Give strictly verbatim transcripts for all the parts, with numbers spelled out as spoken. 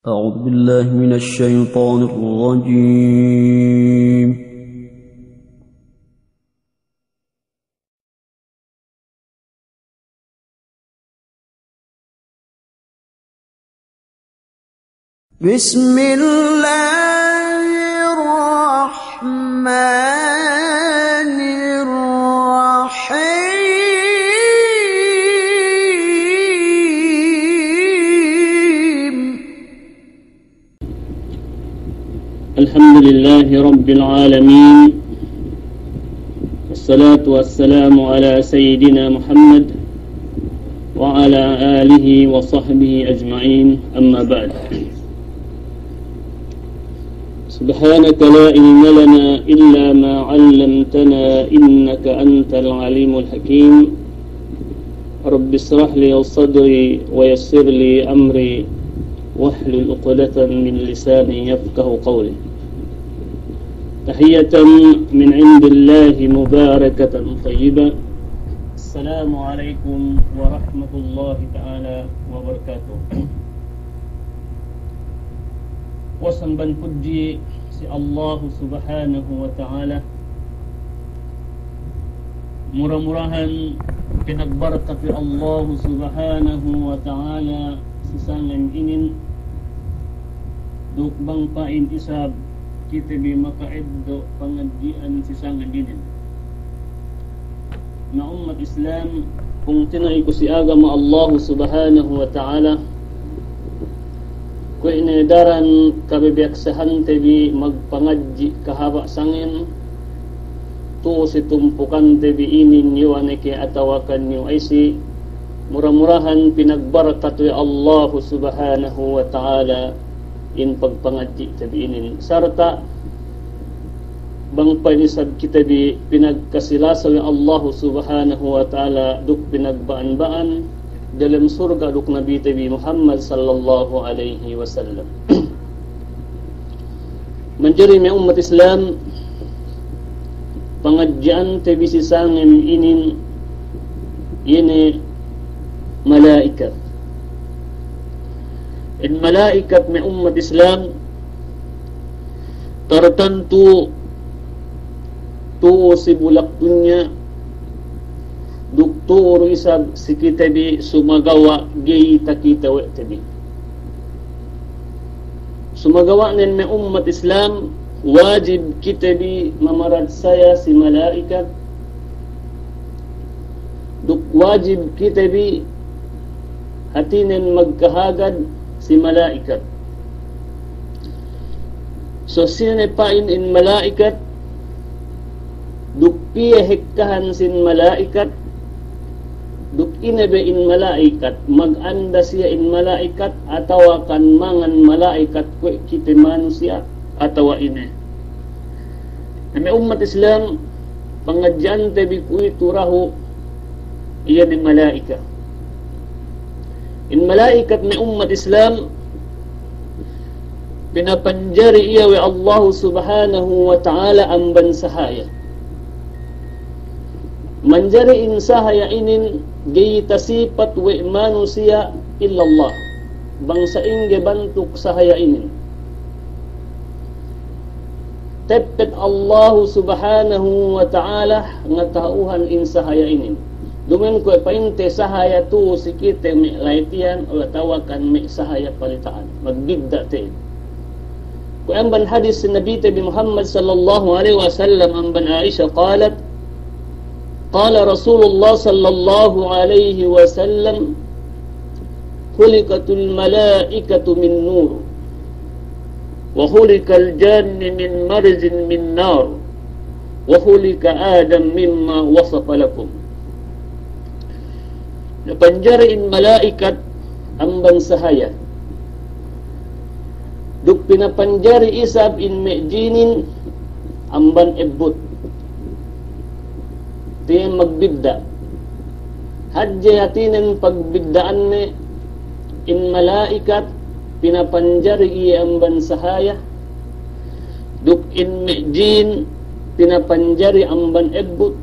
أعوذ بالله من الشيطان الرجيم. بسم الله الرحمن الرحيم. الحمد لله رب العالمين، والصلاة والسلام على سيدنا محمد وعلى آله وصحبه أجمعين، أما بعد. سبحانك لا علم لنا إلا ما علمتنا إنك أنت العليم الحكيم. رب اشرح لي صدري ويسر لي أمري واحلل عقدة من لساني يفقه قولي. تحية من عند الله مباركة طيبة. السلام عليكم ورحمة الله تعالى وبركاته. Puwas amban pudji si Allahu Subhanahu wa Ta'ala. Mura-murahan pinagbarkat we' Allahu Subhanahu wa Ta'ala si sangem inin, duk bang pa'in isab kite bi maka'eddo' pangadji'an si sangem inin. Na ummat Islam, pungtina'iku si agama Allahu Subhanahu wa Ta'ala, kuwe' ne daran kabebiyaksahante bi magpangadji' kahaba' sangem, tu'u si tumpukante bi inin, U N K atawa kan U I C, mura-murahan pinagbarkat we' Allahu Subhanahu wa Ta'ala in pagpangadji'te bi inin. Sarta' bang pa'in isab kite bi pinagkasi lasa we' Allahu Subhanahu wa Ta'ala duk pinagba'an-ba'an dalem surga' duk Nabite bi Muhammad sallallahu alaihi wasallam. Manjari me' ummat Islam, pangadji'ante bi si sangem inin, iye ne mala'ikat. In mala'ikat me' ummat Islam, tartantu tu'u si bulak dunya, duk tu'u du isab si kite bi sumagawa' ga'i takite we' te bi. Sumagawa'nen me' ummat Islam, wajib kite bi mamaratsaya si mala'ikat, duk wajib kite bi hātinen magkahagad si mala'ikat. So sine pa'in in mala'ikat, duk piye hekkahan sin mala'ikat, duk ine be in mala'ikat, maganda siye in mala'ikat, atawa kan mangan mala'ikat kuwe' kite manusiya', atawa ine. Na me' ummat Islam, pangadji'ante bi kuwe'itu dahu', iye ne mala'ikat. In mala'ikat me' ummat Islam, pinapanjari iye we' Allahu Subhanahu wa Ta'ala amban sahaya. Manjari in sahaya inin ga'i tasipat we' manusiya' illallah. Bang sa'ingge bantuk sahaya inin, teppet Allahu Subhanahu wa Ta'ala ngata'uhan in sahaya inin. Duma'in kuwe' pa'inte sahaya tu'u si kite me' laitiyan, atawa kan me' sahaya palita'an. Magbidda' te'ed. Kuwe' amban hadis Nabite bi Muhammad sallallahu alaihi wasallam amban Aisha qalat, قال رسول الله صلى الله عليه وسلم: خلقت الملائكة من نور، وخلق الجان من مارج من نار، وخلق آدم مما وصف لكم. Napanjari in mala'ikat amban sahaya. Duk pinapanjari isab in me' jinin amban ebbut. Tiye magbidda'. Hadje hātinen pagbidda'anne, in mala'ikat pinapanjari iye amban sahaya, duk in me' jin pinapanjari amban ebbut,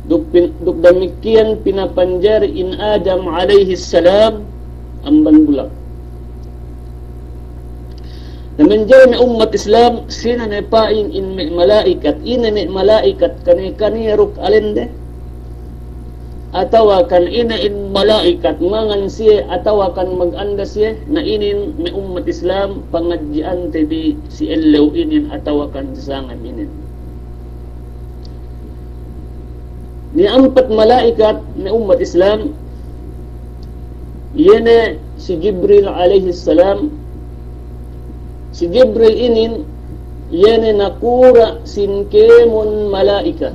duk pin-, duk damikkiyan pinapanjari in Adam alayhis salam amban bulak. Na manjari me' ummat Islam, sine ne pa'in in me' mala'ikat, ine me' mala'ikat, kaniya-kaniya duk alende, atawa kan ine in mala'ikat, mangan siye, atawa kan maganda siye, na inin me' ummat Islam, pangadji'ante bi si ellew inin, atawa kan si sangem inin. Niya' ampat mala'ikat me' ummat Islam, iye ne si Jibril alayhis salam. Si Jibril inin, iye ne nakura' sin kēmon mala'ikat.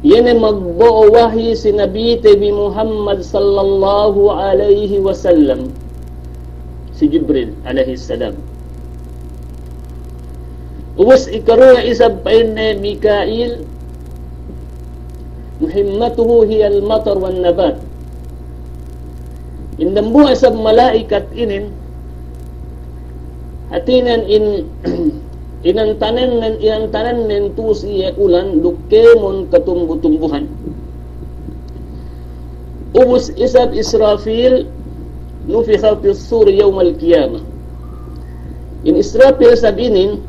Iye ne magbo'o wahyi si Nabite bi Muhammad sallallahu alayhi wasallam. Si Jibril alayhis salam. Ubus ikaruwe isab pa'inne Mika'il, مهمته هي المطر والنبات. In dambuwa' isab mala'ikat inin, hātinen in, inantanen nen, inantanen nen tu'u si iye ulan duk kēmon katumbu-tumbuhan. Ubus isab Israfil, نفخ في الصور يوم القيامة. In Israfil isab inin,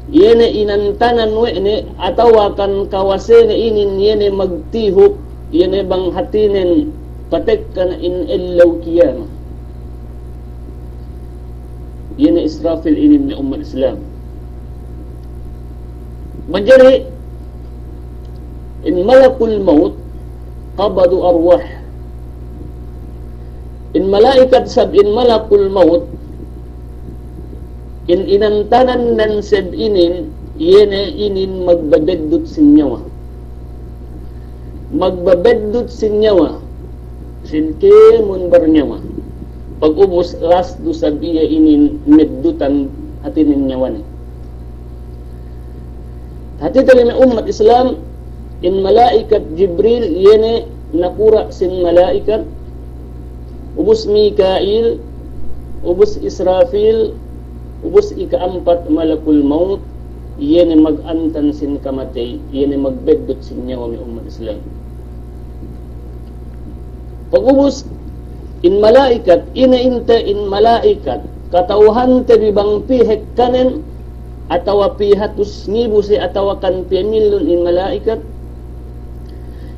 iye ne inantanan we' ne atawa kan kawasene inin, iye ne magtihup, iye ne bang hātinen patekka ne in ellew kiyama. Iye ne Israfil inin me' ummat Islam. Manjari in malakul maut qabdu arwah. In mala'ikat isab in malakul maut, in inantanan nen isab inin, iye ne inin magbabeddut sin niyawa. Magbabeddut sin niyawa, sin kēmon barniyawa. Pag'ubus las du isab iye inin meddutan hātinen niyawane. Hātite bi me' ummat Islam, in mala'ikat Jibril, iye ne nakura' sin mala'ikat, ubus Mika'il, ubus Israfil, ubus ika'ampat malakul maut, iye ne mag'antan sin kamatey, iye ne magbeddut sin niyawa me' ummat Islam. Pag'ubus, in mala'ikat, ine inte in mala'ikat, kata'uhante bi bang pī hekkanen, atawa pī hatus ngibu siye, atawa kan pī milyun in mala'ikat.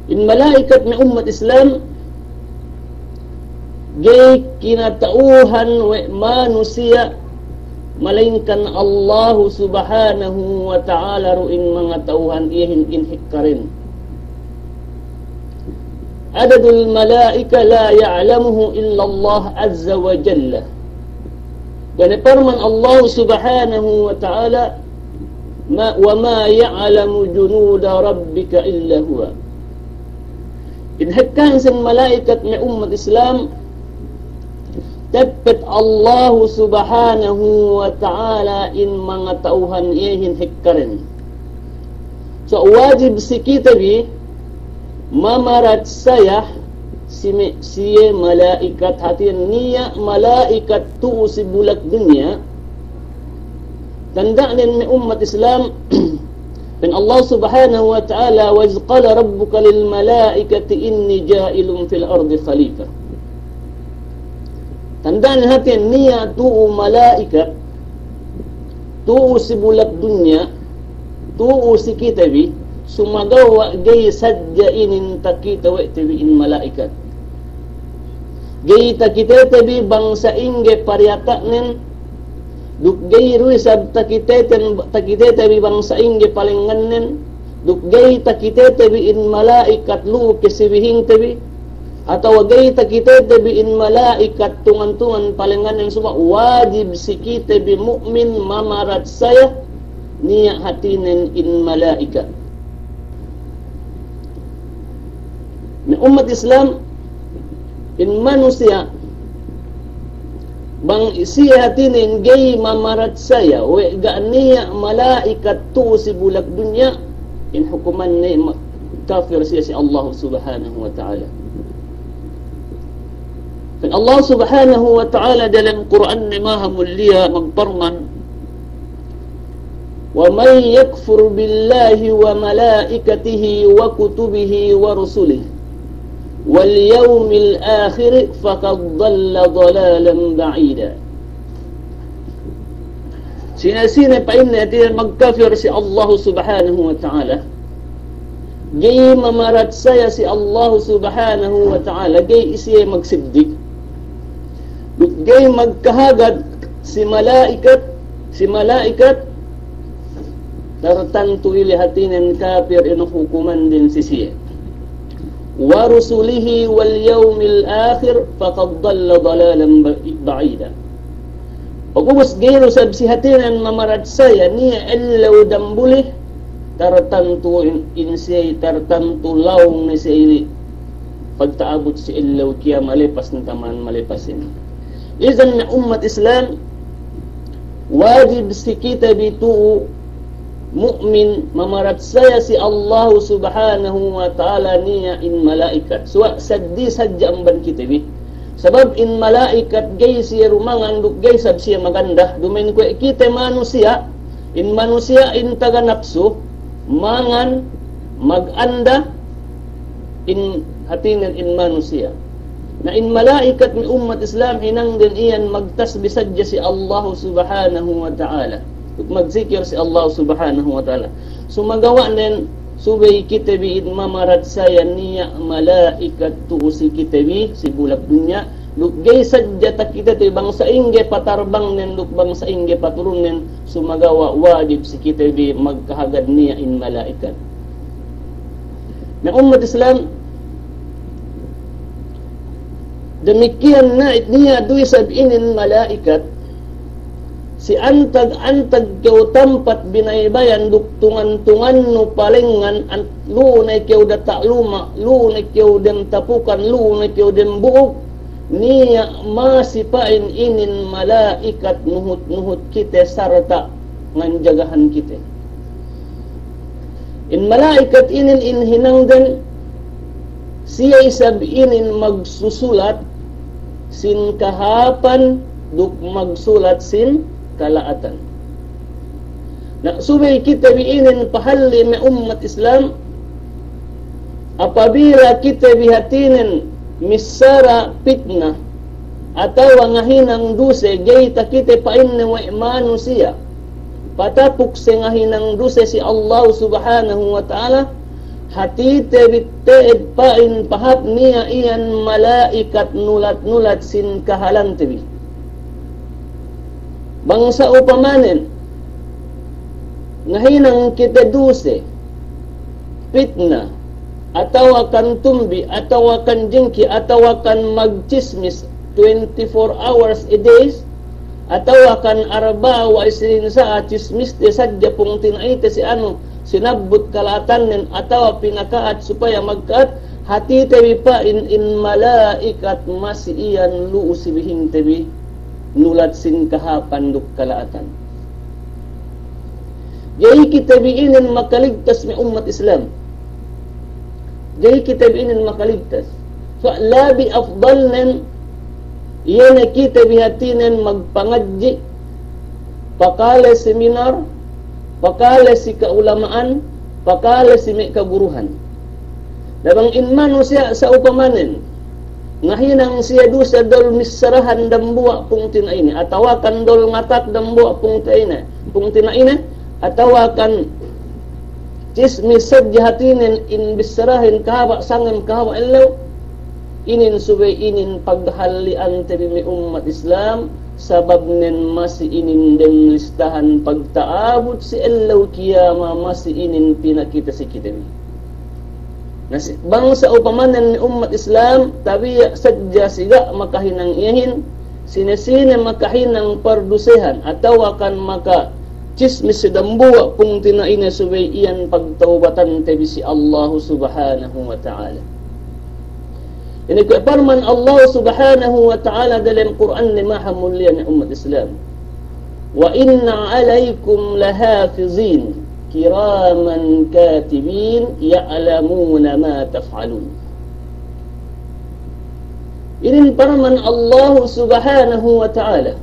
In mala'ikat me' ummat Islam, ga'i kinata'uhan we' manusiya', malayingkan Allahu Subhanahu wa Ta'ala du in mangata'uhan iyehin in hekkaren. عدد الملائكة لا يعلمه إلا الله عز وجل. Bang ne parman Allahu Subhanahu wa Ta'ala, ma, وما يعلم جنود ربك إلا هو. In hekkahan sin mala'ikat me' ummat Islam, teppet Allahu Subhanahu wa Ta'ala in mangata'uhan iyehin hekkaren. So, wajib si kite bi mamaratsaya si me', siye mala'ikat, hātinen niya' mala'ikat tu'u si bulak dunya. Tanda'nen me' ummat Islam, pa'in Allah Subhanahu wa Ta'ala, وإذ قال ربك للملائكة إني جاعل في الأرض خليفة. Tanda'nen hātinen niya' tu'u mala'ikat, tu'u si bulak dunya, tu'u si kite bi, sumagawa' ga'i sadja inin takite we' te bi in mala'ikat. Ga'i takitete bi bang sa'ingge pariyata'nen, duk ga'i du isab takiteten, takitete bi bang sa'ingge palengngannen, duk ga'i takitete bi in mala'ikat lu'u kesibihingte bi, atawa ga'i takitete bi in mala'ikat tungan-tungan palengngannen, suma wajib si kite bi mu'min mamaratsaya niya' hātinen in mala'ikat. Me' ummat Islam, in manusiya' bang siye hātinen ga'i mamaratsaya we' ga' niya' mala'ikat tu'u si bulak dunya, in hukumanne ma-, kafir siye si Allah Subhanahu wa Ta'ala. Pa'in Allah Subhanahu wa Ta'ala dalem Kur'anne maha muliya magparman, ومن يكفر بالله وملائكته وكتبه ورسله واليوم الآخر فقد ضل ضلالا بعيدا. Sine-sine pa'inne hātinen magkapir si Allahu Subhanahu wa Ta'ala, ga'i mamaratsaya si Allahu Subhanahu wa Ta'ala, ga'i siye magsiddik, duk ga'i magkahagad si mala'ikat, si mala'ikat, tartantu ili hātinen kapir inu hukumanden si siye. ورسله واليوم الآخر فقد ضل ضلالا ب-، بعيدا. Pag'ubus ga'i du isab si hātinen mamaratsaya niya' ellew dambuli, tartantu in, in siye, tartantu lawung ne siye ili pagta'abut si ellew kiyama lepas ne taman malepasin. Izan me' ummat Islam, wajib si kite bi tu'u mu'min mamaratsaya si Allahu Subhanahu wa Ta'ala niya' in mala'ikat. Suwa' seddili sadja amban kite bi. Sabab in mala'ikat ga'i siye du mangan duk ga'i isab siye maganda. Duma'in kuwe' kite manusiya', in manusiya' in taga napsu, mangan, maganda, in hātinen in manusiya'. Na in mala'ikat me' ummat Islam hinangden iyan magtasbih sadja si Allahu Subhanahu wa Ta'ala, duk magsikir si Allahu Subhanahu wa Ta'ala. Sumagawa'nen subey kite bi in mamaratsaya niya' mala'ikat tu'u si kite bi si bulak dunya, duk ga'i sadja takitete bi bang sa'ingge patarbangnen duk bang sa'ingge paturunnen, sumagawa' wajib si kite bi magkahagad niya' in mala'ikat. Na ummat Islam, damikiyan na niya' du isab inin mala'ikat, si antag-antag kew tampat binaybayan duk tungan-tungannu palengngan, an-, lu'u ne kew data' luma', lu'u ne kew dem tapukan, lu'u ne kew dem bu'uk, niya' masi pa'in inin mala'ikat nuhut-nuhut kite sarta' nganjagahan kite. In mala'ikat inin in hinangden, siye isab inin magsusulat sin kahāpan duk magsulat sin kala'atan. Na subey kite bi inin pahalli' me' ummat Islam, apabila kite bi hātinen missara pitna atawa ngahinang duse, ga'i takite pa'inne we' manusiya', patapuk se ngahinang duse si Allahu Subhanahu wa Ta'ala, hātite bi te'ed pa'in pahāp niya' iyan mala'ikat nulat-nulat sin kahālante bi. Bang sa'upamanen ngahinang kite duse, pitna, atawa kan tumbi, atawa kan jingki, atawa kan magchismis twenty-four hours a day, atawa kan arba'a wa isrin sa'a chismiste sadja pungtina'ite si anu, sinabbut kala'atannen atawa pinaka'at supaya magka'at, hātite bi pa'in in mala'ikat masi iyan lu'u si bihingte bi nulat sin kahāpan duk kala'atan. Ga'i kite bi inin makaligtas me' ummat Islam. Ga'i kite bi inin makaligtas. Fa labi afdalnen, iye ne kite bi hātinen magpangadji', pakale seminar, pakale si ka'ulama'an, pakale si me' kaguruhan. Na bang in manusiya' sa'upamanen ngahinang siye duse dol missarahan dambuwa' pungtina'ine, atawa kan dol ngatak dambuwa' pungtina'ine, pungtina'ine, atawa kan chismis sadja hātinen in bissarahin kahaba' sangem kahaba' ellew, inin subey inin paghalli'ante bi me' ummat Islam, sababnen masi inin dem listahan pagta'abut si ellew kiyama, masi inin pinakite si kite bi. Na si-, bang sa'upamanen me' ummat Islam, tabiya' sadja si ga' makahinang iyehin, sine-sine makahinang pardusehan, atawa kan makachismis si dambuwa' pungtina'ine subey iyan pagtawbatante bi si Allahu Subhanahu wa Ta'ala. Inin kuwe' parman Allah Subhanahu wa Ta'ala dalem Kur'anne maha muliya ne ummat Islam. وإن عليكم لحافظين كراما كاتبين يعلمون ما تفعلون. Inin parman Allah Subhanahu wa Ta'ala.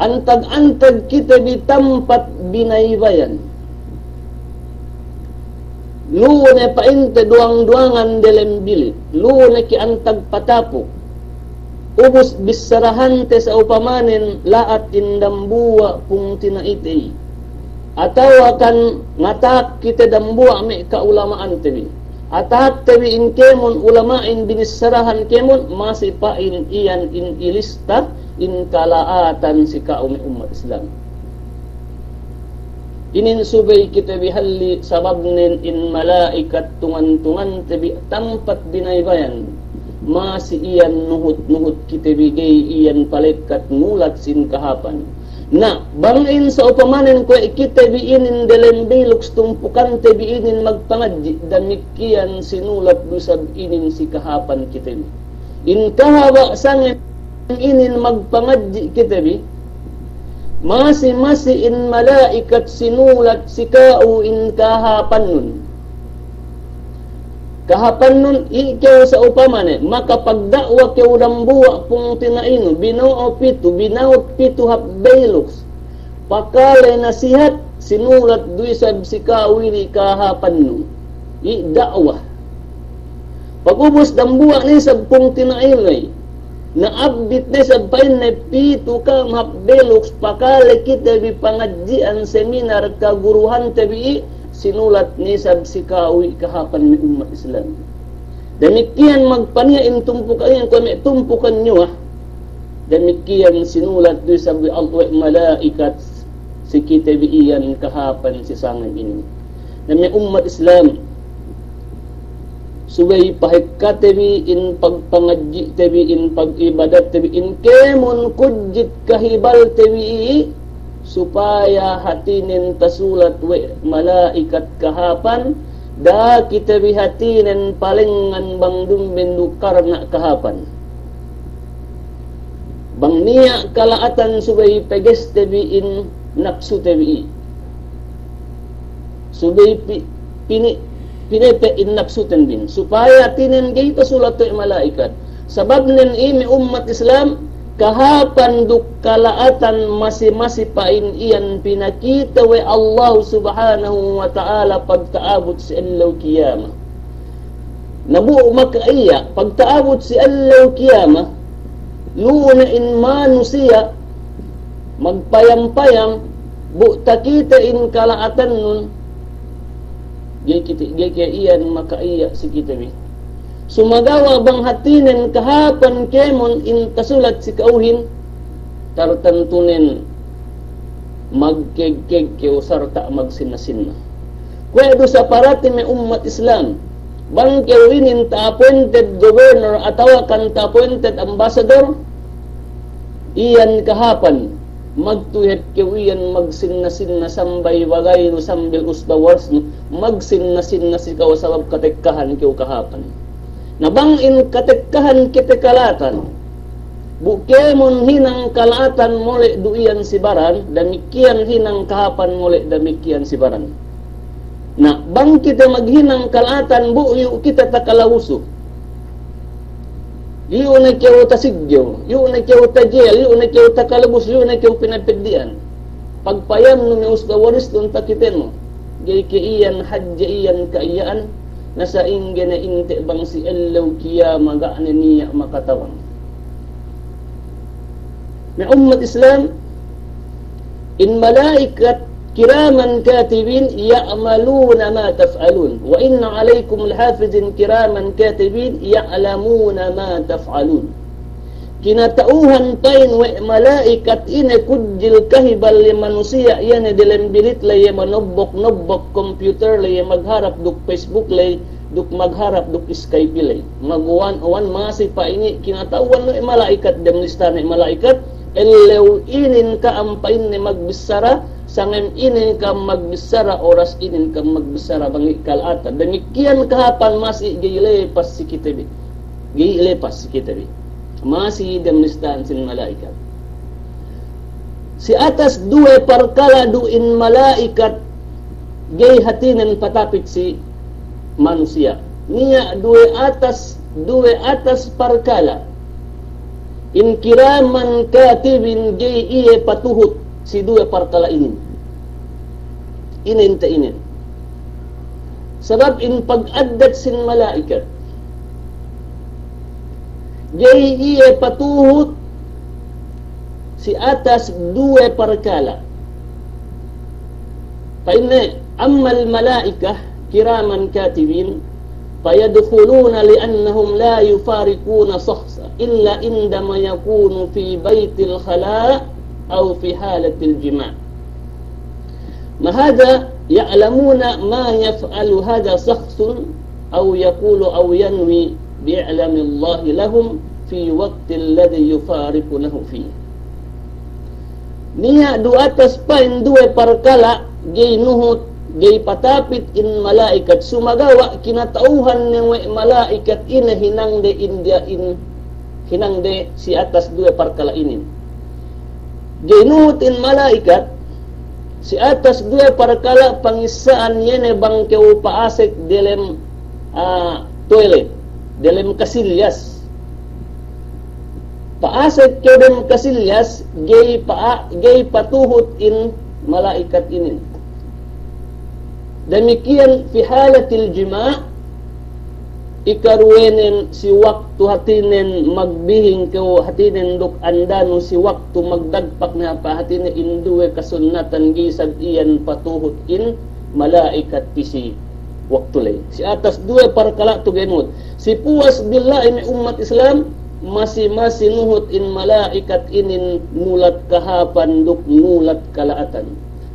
Antag-antag kite bi tampat binaybayan, Lu'u ne pa'inte duwang-duwangan delem bilik, lu'u ne ke antag patapuk. Ubus bissarahante sa'upamanen la'at in dambuwa' pungtina'ite i. Atawa kan ngatak kite dambuwa' me' ka'ulama'ante bi. Atakte bi in kēmon ulama'in binissarahan kēmon, masi pa'in iyan in ilista in kala'atan si ka'u me' ummat Islam. Inin subey kite bi halli' sababnen in mala'ikat tungan-tungante bi tampat binaybayan. Masi iyan nuhut-nuhut kite bi ga'i iyan palekkat nulat sin kahāpan. Na, bang in sa'upamanen kuwe' kite bi inin delem biluks tumpukante bi inin magpangadji', damikkiyan sinulat du isab inin si kahāpan kite bi. In kahaba' sangem inin magpangadji' kite bi, masi-masi in mala'ikat sinulat si ka'u in kahāpannun. Kahāpannun, i' kew sa'upamane, makapagda'wa kew dambuwa' pungtina'inu, bino'o pitu, binaut pitu hap biluks. Pakale nasihat, sinulat du isab si ka'u inin kahāpannu. I' da'wa. Pagubus dambuwa' ne isab pungtina'in ley. Na'abbit ne isab pa'inne pitu ka'am hap biluks pakale kite bi pangadji'an seminar kaguruhante bi i', sinulat ne isab si ka'u i' kahāpan me' ummat Islam. Damikkiyan magpaniya' in tumpukan iyan kuwe' me' tumpukan nyuwa. Damikkiyan sinulat du isab we' Allah we' mala'ikat si kite bi iyan kahāpan si sangem inin. Na me' ummat Islam, subey pahekkate bi in pagpangadji'te bi, in pag'ibadatte bi, in kēmon kudjit kahibalte bi i', supaya hātinen tasulat we' mala'ikat kahāpan, da'a kite bi hātinen palengngan bang dumben du karna' kahāpan. Bang niya' kala'atan subey pegeste bi in napsute bi i'. Subey pi-, pini-, pinete in napsuten bin. Supaya hātinen ga'i tasulat we' mala'ikat. Sababnen i' me' ummat Islam, kahāpan duk kala'atan masi-masi pa'in iyan pinakite we' Allah Subhanahu wa Ta'ala pagta'abut si ellew kiyama. Na bu maka'iya', pagta'abut si ellew kiyama, lu'u ne in manusiya' magpayam-payam, bu takite in kala'atannun, ga'i kite, ga'i ke iyan maka'iya' si kite bi. Sumagawa' bang hātinen kahāpan kēmon in tasulat si ka'uhin, tartantunen magkeg-keg kew sarta' magsinna-sinna. Kuwe' du saparati me' ummat Islam, bang kew inin ta'appointed governor atawa kan ta'appointed ambassador, iyan kahāpan, magtuhet kew iyan magsinna-sinna sambay bagaynu sambil usba warisnu, magsinna-sinna si ka'u sabab katekkahan kew kahāpan. Na bang in katekkahan kite kala'atan, bu kēmon hinang kala'atan mole' du iyan si baran, damikkiyan hinang kahāpan mole' damikkiyan si baran. Na bang kite maghinang kala'atan bu iyu' kite takalawusu. Iyu' ne kew tasiggew, iyu' ne kew tajel, iyu' ne kew takalubus, iyu' ne kew pinapeddi'an. Pagpayamnu me' usba warisnun takitenu. Ga'i ke iyan hadje iyan ka'iya'an, na sa'ingge ne inte' bang si ellew kiyama ga' ne niya' makatabang. Me' ummat Islam, in mala'ikat kiraman katibin ya'lamuna ma taf'alun. Wa inna 'alaykum lahafizin kiraman katibin ya'lamuna ma taf'alun. Kinata'uhan pa'in we' mala'ikat ine kudjil kahibal iye manusiya' iye ne delem bilit ley, iye manobbok-nobbok computer ley, iye magharap duk Facebook ley, duk magharap duk Skype ley. Mag-one-on-one masi pa'in i' kinata'uhan we' mala'ikat, dem lista ne mala'ikat, ellew inin ka'am pa'inne magbissara, sangem inin ka'am magbissara, oras inin ka'am magbissara bang i' kala'atan. Damikkiyan kahāpan masi ga'i lepas si kite bi. Ga'i lepas si kite bi. Masi dem listahan sin mala'ikat. Si atas duwe parkala' du in mala'ikat ga'i hātinen patapit si manusiya'. Niya' duwe atas, duwe atas parkala'. In kiraman katibin ga'i iye patuhut si duwe parkala' inin. Inin te inin. Sabab in pag-addat sin mala'ikat, ga'i iye patuhut si atas duwe parkala'. Pa'inne, أما الملائكة كراما كاتبين فيدخلون لأنهم لا يفارقون شخصا إلا عندما يكون في بيت الخلاء أو في حالة الجماع. مع هذا يعلمون ما يفعل هذا الشخص أو يقول أو ينوي بإعلام الله لهم في وقت الذي يفارقونه فيه. Niya' du atas pa'in duwe parkala' ga'i nuhut, ga'i patapit in mala'ikat, sumagawa' kinata'uhan ne we' mala'ikat ine hinangde in diya in, hinangde si atas duwe parkala' inin. Ga'i nuhut in mala'ikat si atas duwe parkala' pangissa'an, iye ne bang kew pa'asek delem, ah, toilet, delem kasilyas. Pa'asek kew dem kasilyas, ga'i pa-, ga'i patuhut in mala'ikat inin. Damikkiyan في حالة الجماع, ikaruwenen si waktu hātinen magbihing kew, hātinen duk andanu si waktu magdagpak ne, apa hātinen in duwe kasunnatan ga'i isab iyan patuhut in mala'ikat pī si waktu ley. Si atas duwe parkala' tu ga'i nuhut. Si puwas billahi me' ummat Islam, masi-masi nuhut in mala'ikat inin nulat kahāpan duk nulat kala'atan.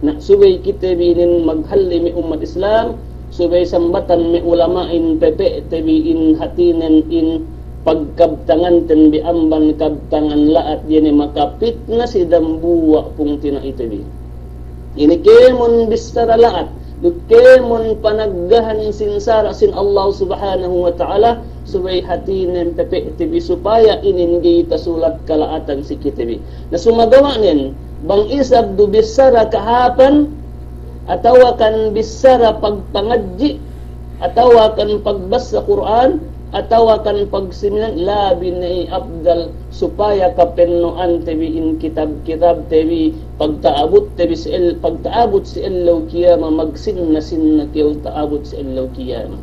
Na, subey kite bi inin maghalli me' ummat Islam, subey sambatan me' ulama'in, pepe'te bi in hātinen in pagkabtanganten bi amban kabtangan la'at, iye ne makapitna si dambuwa' pungtina'ite bi. Ine kēmon bissara la'at, duk kēmon panaggahan sin sara' sin Allah Subhanahu wa Ta'ala, subey hātinen pepe'te bi supaya inin ga'i tasulat kala'atan si kite bi. Na sumagawa'nen, bang isab du bissara kahāpan, atawakan bissara pagpangadji', atawakan pagbassa Kur'an, atawakan pagsiminan, labi ne afdal supaya kapenno'ante bi in kitab-kitabte bi, pagta'abutte bi si el-, pagta'abut si ellew kiyama, magsinna-sinna kew ta'abut si ellew kiyama.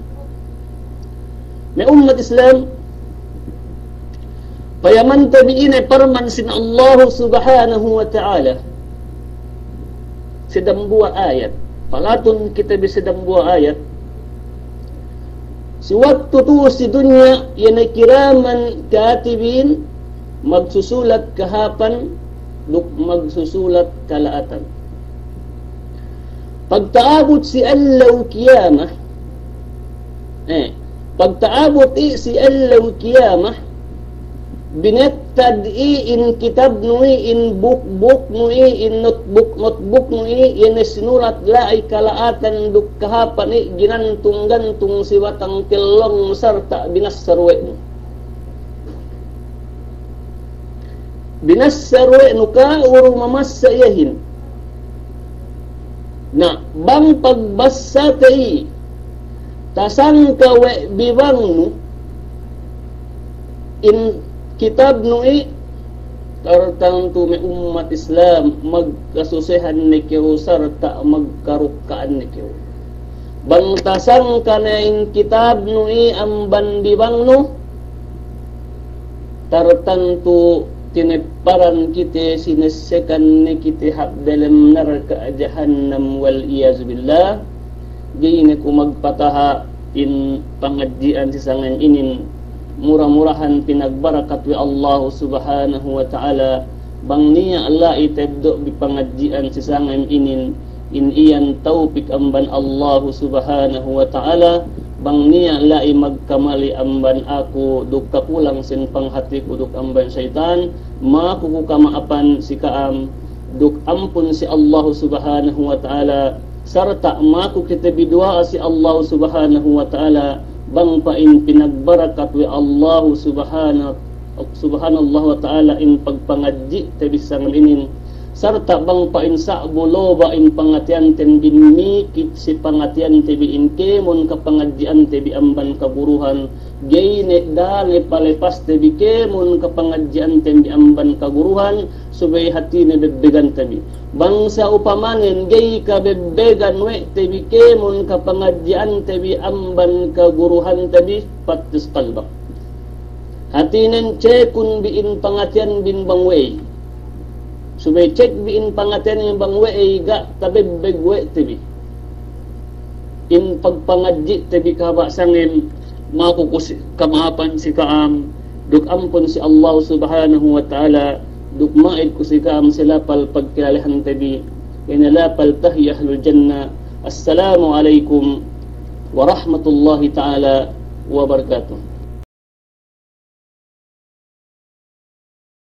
Me' ummat Islam, payamante bi ine parman sin Allahu Subhanahu wa Ta'ala si dambuwa' ayat. Palatun kite bi si dambuwa' ayat. Si waktu tu'u si dunya, iye ne kiraman katibin, magsusulat kahāpan duk magsusulat kala'atan. Pagta'abut si ellew kiyama, eh, pagta'abut i' si ellew kiyama, binettad i' in kitabnu i', in buk-buknu i', in notebook-notebooknu i', iye ne sinulat la'i kala'atan duk kahāpan i', ginantung-gantung si batang kellong sarta' binassa du we' nu. Binassa du we' nu ka'u du mamassa iyehin. Na, bang pagbassate i', tasangka we' bibangnu in kitabnu i', tartantu me' ummat Islam, magkasusehan ne kew sarta' magkarukka'an ne kew. Bang tasangka ne in kitabnu i' amban bibangnu, tartantu tinepparan kite, sinessekan ne kite hap delem narka' jahannam, wal iyazu billah. Ga'i ne ku magpataha' in pangadji'an si sangem inin, mura-murahan pinagbarakat we' Allahu Subhanahu wa Ta'ala. Bang niya' la'i teddo' bi pangadji'an si sangem inin, in iyan tawpik amban Allahu Subhanahu wa Ta'ala. Bang niya' la'i magkamali amban aku duk kakulang sin panghatiku duk amban seyitan, maku ku kama'apan si ka'am duk ampun si Allahu Subhanahu wa Ta'ala, sarta' maku kite bi duwa'a si Allahu Subhanahu wa Ta'ala, bang pa'in pinagbarakat we' Allahu Subhana-, Subhanallahu wa Ta'ala in pagpangadji'te bi sangem inin, Sarta' bang pa'in sa'bu loba' in pangateyanten bi, mikit si pangateyanten bi in kēmon kapangadji'anten bi amban kaguruhan, ga'i ne da'a ne palepasten bi kēmon kapangadji'anten bi amban kaguruhan, subey hātinen bebbeganten bi. Bang sa'upamanen ga'i kabebbegan we' te bi kēmon kapangadji'anten bi amban kaguruhanten bi, pattis kalbak. Hātinen cekun bi in pangateyan bin bang we'ey. Subey cek bi in pangateyan bin bang we'ey ga' tabebbeg we' te bi. In pagpangadji'ten bi kahaba' sangem, maku ku si, kama'apan si ka'am, duk ampun si Allah Subhanahu wa Ta'ala, duk ma'id ku si ka'am si lapal pagkilalehanten bi, ine lapal tahiya ahlul jannah. Assalamu alaikum warahmatullahi ta'ala wabarakatuh.